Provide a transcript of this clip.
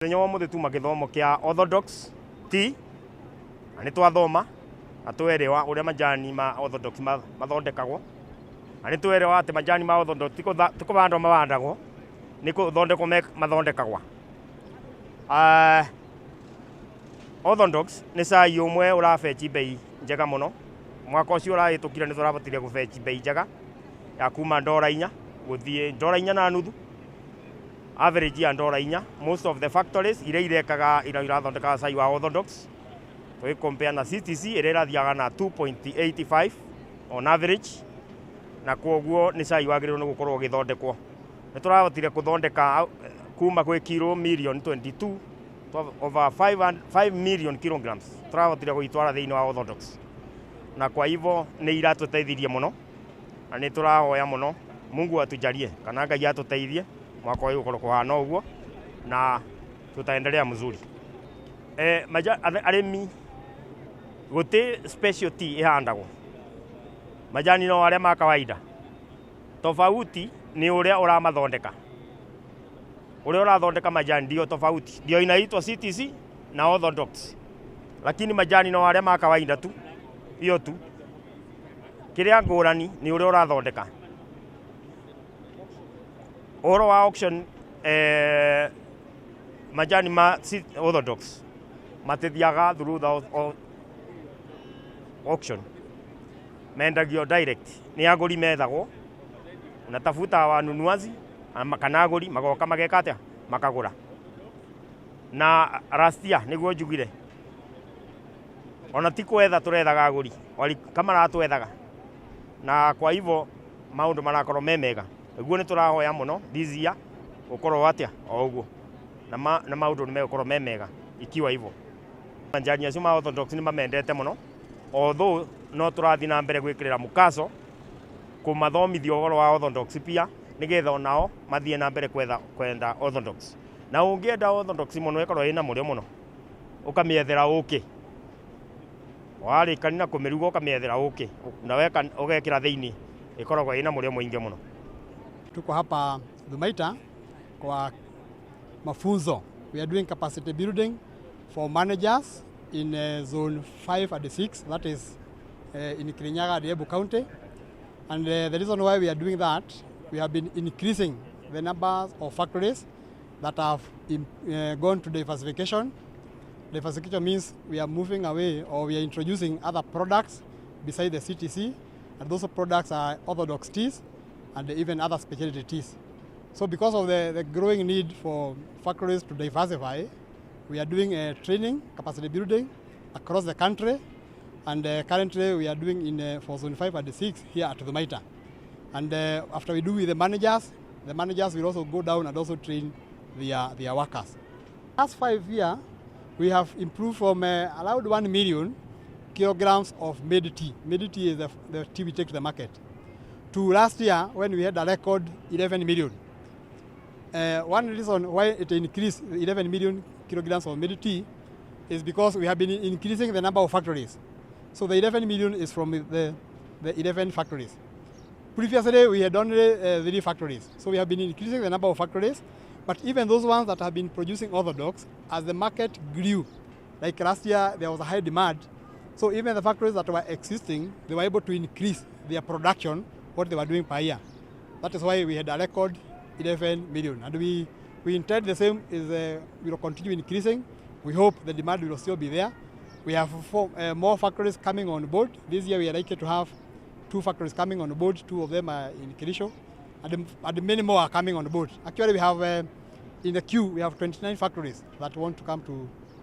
Mũthenya wa ũmũthĩ tuma gĩthomo kĩa Orthodox tea na nĩ twathoma na twerewa ũrĩa majani ma Orthodox mathondekagwo, na nĩ twerewa atĩ majani ma Orthodox ti kũbandwo mabandagwo, nĩ kũthondekwo mathondekagwa. Orthodox nĩ cai ũmwe ũrafetch bei njega mũno. Mwaka ũcio ũrahĩtũkire nĩ tũrabotire gũfetch bei njega ya kuma $4 gũthiĩ $4.50, average ya $4. Most of the factories iria irekaga iria irathondekaga cai wa Orthodox, tũgĩ compare na CTC ĩrĩa ĩrathiaga na 2.85 on average, na kwoguo nĩ cai wagĩrĩirwo nĩ gũkorwo ũgĩthondekwo. Nĩ tũrahotire kũthondeka kuma gwĩ kiro million 22 over 5 million kilograms tũrahotire gũitwara thĩinĩ wa Orthodox, na kwa hivyo nĩ iratũteithirie mũno na nĩ tũrahoya mũno Mungu atujalie kana Ngai atũteithie mwaka ũyũ ũkorwo kũhana ũguo na tutaendelea mzuri. Arĩmi gũtĩ special tea ĩhandagwo, majani no arĩa ma kawaida, tofauti nĩ ũrĩa ũramathondeka. Ũrĩa ũrathondeka majani ndio tofauti, ndio inaitwa CTC na Orthodox, lakini majani no arĩa ma kawaida tu, hiyo tu. Kĩrĩa ngũrani nĩ ũrĩa ũrathondeka. Ũhoro wa auction, majani ma Orthodox matithiaga through the auction, mendagio direct nĩ agũri methagwo, unatafuta wanunuazi kana agũri magoka mageka atĩa, makagũra. Na last year nĩguo njugire ona ti kwetha tũrethaga agũri kama maratwethaga, na kwa hivyo maũndũ marakorwo me mega. Nĩguo nĩ tũrahoya mũno this year gũkorwo atĩa o ũguo na maũndũ nĩ megũkorwo me mega ikiwa hivyo. Majani acio ma Orthodox nĩ mamendete mũno, although no tũrathiĩ na mbere gwĩkĩrĩra mũkaco kũmathomithia ũhoro wa Orthodox pia, nĩgetha onao mathiĩ na mbere kwetha kwenda Orthodox. Na ũngĩenda Orthodox mũno ĩkorwo ĩna mũrĩo mũno, ũkamĩethera ũkĩ, warĩkania na kũmĩruga ũkamĩethera ũkĩ na weka ũgekĩra thĩinĩ, ĩkoragwo ĩna mũrĩo mũingĩ mũno. Tuko hapa Thumaita kwa mafunzo. We are doing capacity building for managers in zone 5 and 6, that is in Kirinyaga and Embu County. And the reason why we are doing that, we have been increasing the numbers of factories that have gone to diversification. Diversification means we are moving away or we are introducing other products beside the CTC, and those products are orthodox teas and even other specialty teas. So because of the growing need for factories to diversify, we are doing a training, capacity building across the country, and currently we are doing in for zone 5 and 6 here at Thumaita. And after we do with the managers will also go down and also train their workers. Last 5 years, we have improved from around 1 million kilograms of made tea. Made tea is the tea we take to the market. To last year, when we had a record 11 million. One reason why it increased 11 million kilograms of made tea is because we have been increasing the number of factories. So the 11 million is from the 11 factories. Previously, we had only three factories. So we have been increasing the number of factories, but even those ones that have been producing orthodox, as the market grew, like last year, there was a high demand. So even the factories that were existing, they were able to increase their production, what they were doing per year. That is why we had a record 11 million. And we intend the same is will continue increasing. We hope the demand will still be there. We have four more factories coming on board. This year we are likely to have two factories coming on board. Two of them are in Kericho, and many more are coming on board. Actually, we have in the queue, we have 29 factories that want to come to